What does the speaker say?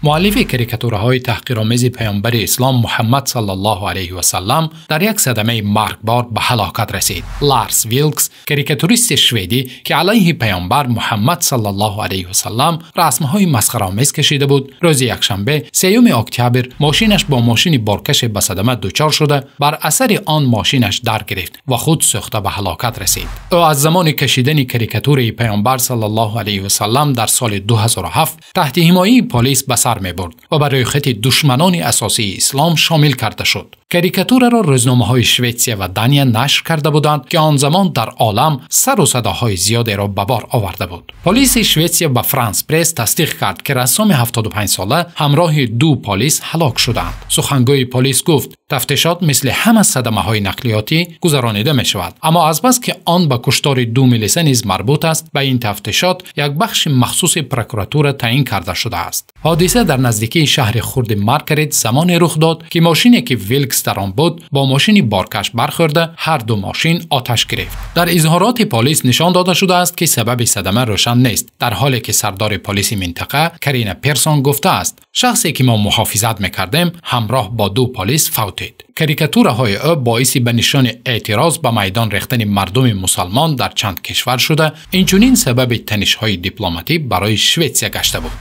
Муаллифи карикатураҳои таҳқиромези паёмбари ислом Муҳаммад саллаллоҳу алайҳи васаллам дар як садамаи маргбор ба ҳалокат расид. Ларс Вилкс, карикатуристи шведӣ, ки алайҳи паёмбар Муҳаммад саллаллоҳу алайҳи васаллам расмҳои масхараомез кашида буд, рӯзи якшанбе, 3 октябр, мошинаш бо мошини боркаше ба садама дучор шуда, бар асари он мошинаш дар гирифт ва худ сӯхта ба ҳалокат расид. Ӯ аз замони кашидани карикатураи паёмбар саллаллоҳу алайҳи васаллам дар соли 2007 таҳти ҳимояи полис ба сар мебурд ва ба рӯйхати душманони асосии ислом шомил карда шуд. Карикатураро рӯзномаҳои Шветсия ва Дания нашр карда буданд, ки он замон дар олам сару садоҳои зиёдеро ба бор оварда буд. Полиси Шветсия ба Франс Пресс тасдиқ кард, ки рассоми 75-сола ҳамроҳи ду полис ҳалок шуданд. Сухангӯи полис гуфт, тафтишот мисли ҳама садамаҳои нақлиётӣ гузаронида мешавад, аммо азбаски он ба куштори ду милиса низ марбут аст, ба ин тафтишот як бахши махсуси прокуратура таъин карда шудааст. Ҳодиса дар наздикии шаҳри хурди Маркарид замоне рух дод, ки мошине ки Вилкс дар он буд, бо мошини боркаш бархӯрда, ҳар ду мошин оташ гирифт. Дар изҳороти полис нишон дода шудааст, ки сабаби садама рӯшан нест, дар ҳоле ки сардори полиси минтақа Карина Персон гуфтааст, шахсе ки мо муҳофизат мекардем, ҳамроҳ бо ду полис фавтид. Карикатураҳои ӯ боиси ба нишони эътироз ба майдон рехтани мардуми мусалмон дар чанд кишвар шуда, инчунин сабаби танишҳои дипломатӣ барои Шветсия гашта буд.